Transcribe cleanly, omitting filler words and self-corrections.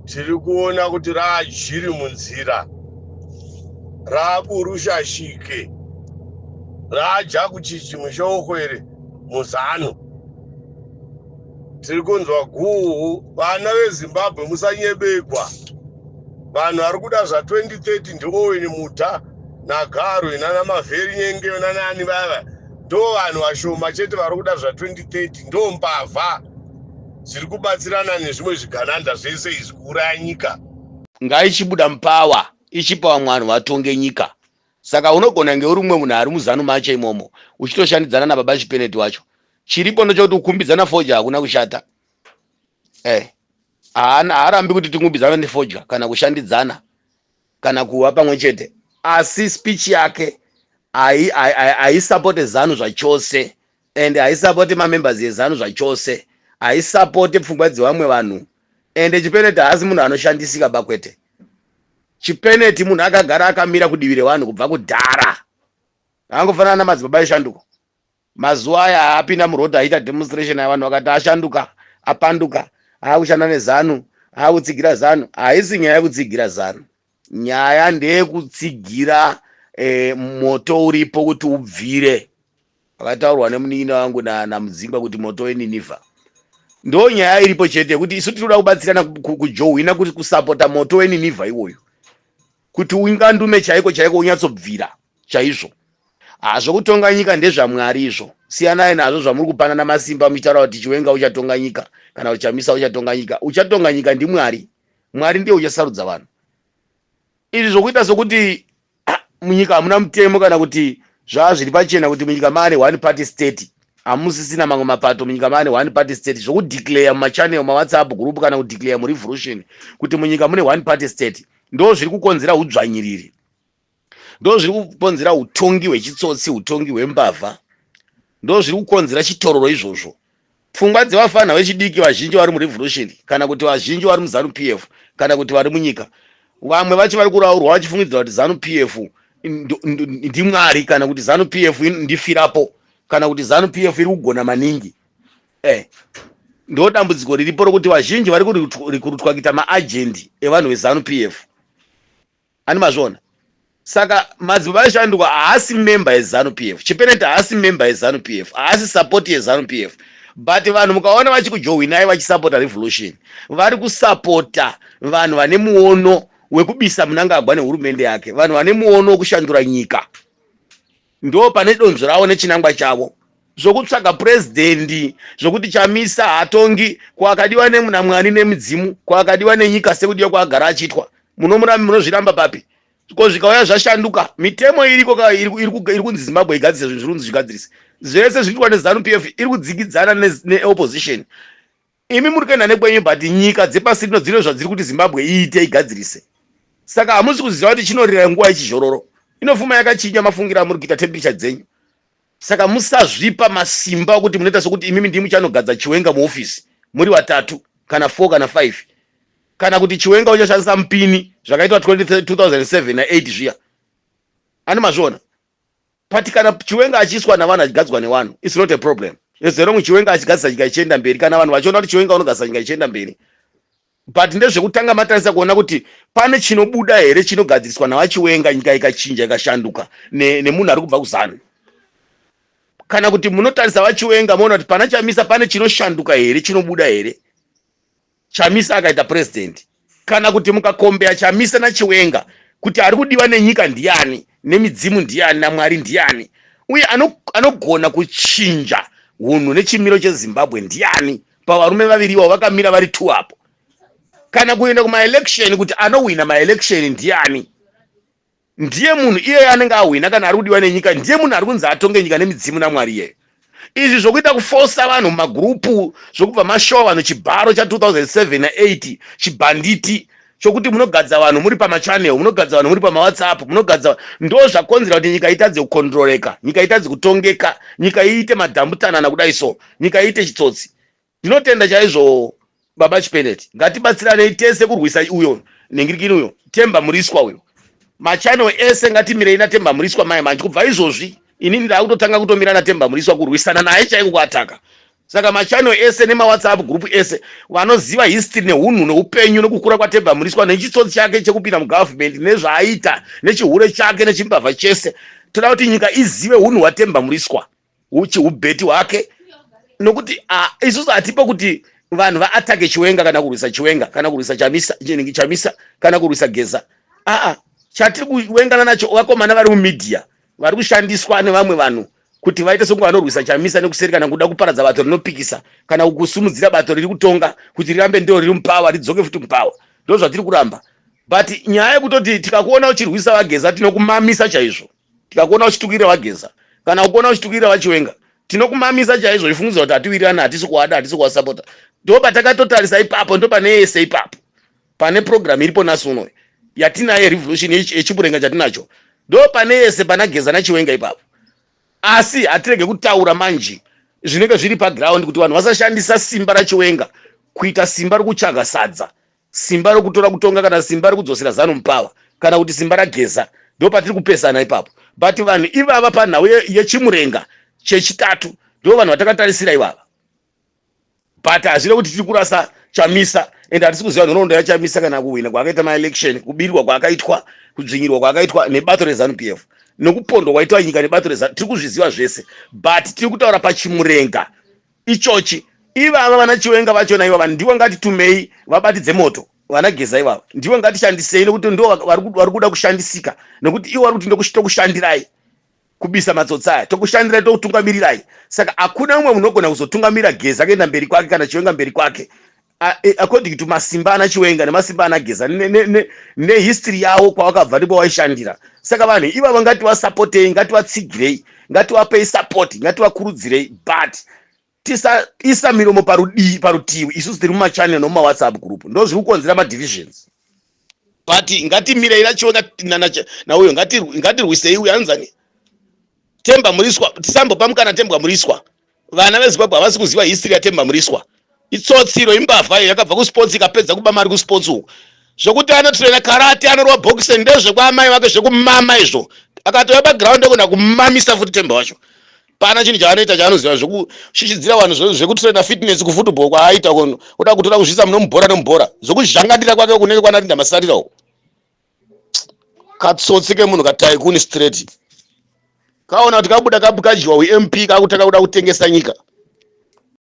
Tiri kuona kuti raajiri munzira, raaburushashike, raajakuchichi mushohwere muzano. Tiri kunzwa guhu. Vana veZimbabwe, musanyebegwa. Vanhu vari kuda zva 2030 ndiOwen Mudha naGarwe nana Mavheri Nyenge nanani vava, ndo vanhu vashoma chete vari kuda zva 2030. Ndo mbavha dziri kubatsirana nezvimwe zvigananda zvese izvi kuuraya nyika. Ngaichibuda mupower, ichipa vamwe vanhu vatonge nyika. Saka unogona kunge uri mumwe munhu ari muZanu macho imomo, uchitoshandidzana nababa Chipeneti wacho. Chiripo ndochokuti kukumbidzana fodya hakuna kushata. Haana, haarambi kuti tikumbidzana nefodya kana kushandidzana kana kuva pamwe chete, asi speech yake haisapote ZANU zvachose and haisapote mamembers eZANU zvachose, haisapote pfungwa dzevamwe vanhu. Ende Chipeneti haasi munhu anoshandisika bakwete. Chipeneti munhu akagara akamira kudivi revanhu kubva kudhara, angofanana namadzibaba eshanduko. Mazuva aya apinda muroad achiita demonstration aya, vanhu vakati ashanduka, apanduka, aakushanda neZANU, aakutsigira ZANU. Haisi nyaya yekutsigira ZANU, nyaya ndeyekutsigira moto uripo kuti ubvire. Akataurwa nemunin'ina wangu naMudzingwa kuti moto weNinivha. Ndo nyaya iripo chete, yekuti isu tinoda kubatsirana kujohwina, kuti kusapota moto weNinivha iwoyo kuti ungandume chaiko chaiko, unyatsobvira chaizvo. Zvokutonga nyika ndezvaMwari izvo, siyanai nazvo zvamuri kupanana masimba muchitaura kuti Chiwenga uchatonga nyika kana kuti Chamisa uchatonga nyika. Uchatonga nyika ndiMwari. Mwari ndiye uchasarudza vanhu. Izvi zvokuita sokuti munyika hamuna mutemo, kana kuti zvaa zviri pachena kuti munyika maane one party state, hamusisina mamwe mapato, munyika maane one party state, zvokudeclare mumachannel, maWhatsApp group, kana kudeclare murevolution kuti munyika mune one party state, ndo zviri kukonzera udzvanyiriri, ndo zviri kukonzera utongi hwechitsotsi, utongi hwembavha, ndo zviri kukonzera chitororo izvozvo. Pfungwa dzevafana vechidiki vazhinji vari murevolution, kana kuti vazhinji vari muZANU PF, kana kuti vari munyika, vamwe vacho vari kuraurwa vachifungidzira kuti ZANU PF ndiMwari, kana kuti ZANU PF ndifirapo, kana kuti ZANU PF iri kugona maningi. Ndo dambudziko riripo rokuti vazhinji vari kurutwa kuita maajendi evanhu veZANU PF. Ani mazviona? Saka madzibaba eshanduko haasi member yeZANU PF, Chipeneti haasi member yeZANU PF, haasi support yeZANU PF, but vanhu mukaona vachikujoinai vachisapota revolution, vari kusapota vanhu vane muono wekubisa Munangagwa nehurumende yake, vanhu vane muono wekushandura nyika. Ndo pane donzvo ravo nechinangwa chavo. Zvokutsvaga purezidendi, zvokuti Chamisa haatongi, kwakadiwa naMwari nemidzimu, kwakadiwa nenyika sekudiwa kwaagara achiitwa, munomurami munozviramba papi? Ko zvikauya zvashanduka, mitemo iriko ka iri kunzi Zimbabwe igadzirise zvinhu zviri kunzi zvigadzirise zvese zviri kuitwa neZANU PF, iri kudzikidzana neopposition. Imi muri kuenda nekwenyu, but nyika dzepasi rino dzine zvadziri kuti Zimbabwe iite, igadzirise. Saka hamusi kuziva kuti chinorira nguva yechizhororo inofuma yakachinja mafungiro amuri kuita, temperature dzenyu. Saka musazvipa masimba okuti munoita sokuti imimi ndimi muchanogadza Chiwenga muofisi muri vatatu kana 4 kana 5, kana kuti Chiwenga uchashandisa mupini zvakaitwa 2007 na8 zviya. Ani mazviona? But kana Chiwenga achiiswa navanhu, achigadzwa nevanhu, it's not a problem, as long Chiwenga achigadzisa nyika ichienda mberi, kana vanhu vachiona kuti Chiwenga unogadzisa nyika ichienda mberi. But ndezvekutanga matarisa kuona kuti pane chinobuda here chinogadziriswa navaChiwenga, nyika ikachinja, ikashanduka nemunhu ari kubva kuZANU, kana kuti munotarisa vaChiwenga moona kuti pana Chamisa pane chinoshanduka here, chinobuda here Chamisa akaita president, kana kuti mukakombeya Chamisa naChiwenga kuti ari kudiwa nenyika ndiani, nemidzimu ndiani, naMwari ndiani, uye anogona kuchinja unhu nechimiro cheZimbabwe ndiani pavarume vaviri ivavo vakamira vari two apo, kana kuenda kumaelection kuti anowina maelection ndiani. Ndiye munhu iyeye anenge ahwina, kana ari kudiwa nenyika, ndiye munhu ari kunzi atonge nyika nemidzimu naMwari iyeyo. Izvi zvokuita kufosa vanhu mumagurupu, zvokubva mashowa vanhu chibharo cha2007 na8, chibhanditi chokuti munogadza vanhu muri pamachannel, munogadza vanhu muri pamawhatsApp, munogadza, ndo zvakonzera kuti nyika itadze kukontroleka, nyika itadze kutongeka, nyika iite madhambutanana kudai so, nyika iite chitsotsi. Ndinotenda chaizvo baba Chipeneti. Ngatibatsiranei tese kurwisa uyo nengirikini uyo Temba Muriswa uyo. Machannel ese ngatimirei naTemba Muriswa mai manje. Kubva izvozvi inini ndakutotanga kutomira naTemba Muriswa, kurwisana naye chaiko, kuataka. Saka machannel ese nemaWhatsApp group ese, vanoziva history neunhu neupenyu nekukura kwaTemba Mliswa, nechitsotsi chake chekupinda mugovernment, nezvaaita, nechihure chake, nechimbavha chese, toda kuti nyika izive unhu hwaTemba Mliswa, uchihubheti hwake, nokuti isusu hatipo kuti vanhu vaattacke Chiwenga, kana kurwisa Chiwenga, kana kurwisa Chamisa, Chamisa, kana kurwisa Geza. Aa, chatiri kuwengana nacho vakomana vari mumedia, vari kushandiswa nevamwe vanhu kuti vaite sokunge vanorwisa Chamisa nekuseri, kana kuda kuparadza bato rinopikisa, kana kusumudzira bato riri kutonga kuti rirambe ndiro riri mupower, ridzoke futi mupower. Ndo zvatiri kuramba. But nyaya yekutoti tikakuona uchirwisa vaGeza, tinokumamisa chaizvo. Tikakuona uchitukirira vaGeza, kana kuona uchitukirira vaChiwenga, tinokumamisa chaizvo. Ifungidzira kuti hatiwirirana, hatisi kuwada, hatisi kuwasapota. Ndo patakatotarisa ipapo, ndo pane yese ipapo, pane program iripo nhasi unoyi yatinayo, revolution yechimurenga chatinacho, ndo pane yese pana Geza naChiwenga ipapo. Asi hatirege kutaura manje zvinenge zviri paground, kuti vanhu vasashandisa simba raChiwenga kuita simba rokutsvaga sadza, simba rokutora kutonga, kana simba rekudzosera ZANU mupower, kana kuti simba raGeza. Ndo patiri kupesana ipapo. But vanhu ivava panhau yechimurenga chechitatu, ndo vanhu vatakatarisira ivava. But hazvina kuti tiri kurasa Chamisa, and hatisi kuziva nhoroondo yaChamisa, kana kuhwina kwaakaita maelection, kubirwa kwaakaitwa, kudzvinyirwa kwaakaitwa nebato reZANU PF, nekupondwa kwaitwa nyika nebato reZANU. Tiri kuzviziva zvese, but tiri kutaura pachimurenga ichochi. Ivava vana Chiwenga vachona ivava ndivo ngatitumei vabatidze moto. Vana Geza ivava ndivo ngatishandisei, nekuti ndo vari kuda kushandisika, nekuti ivo vari kuti tokushandirai kubisa matsotsi aya, tokushandirai, tokutungamirirai. Saka hakuna umwe munogona kuzotungamira Geza kuenda mberi kwake, kana Chiwenga mberi kwake, according to masimba ana Chiwenga nemasimba ana Geza nehistory yavo, kwavakabva ndipo waishandira. Saka vanhu ivava ngativasapotei, ngativatsigirei, ngativapei support, ngativakurudzirei, but tisaisa miromo parutivi. Isusu tiri mumachannel nomumaWhatsApp group, ndo zviri kukonzera madivisions. But ngatimirei naChiwenga nauyo, ngatirwisei uyo anzani Temba Mliswa. Tisambopa mukana Temba Mliswa. Vana veZimbabwe havasi kuziva history yaTemba Mliswa. Itsotsiro, imbavha iyo yakabva kusports, ikapedza kuba mari kusports uku. Zvokuti anotraina karate, anorwa boxing, ndezvekwaamai vake, zvekumama izvo. Akatouya paground ogona kumamisa futi Temba wacho. Pana chinhu chaanoita chaanoziva, zvekushishidzira vanhu, zvekutraina fitness kufootball kwaaita, kuda kutora kuzviisa muno mubhora nemubhora, zvokuzhangatira kwake kunenge kwanarinda masarira uko. Katsotsi kemunhu, katycoon straight. Kaona kuti kabuda kadyiwa uMP, kakutanga kuda kutengesa nyika.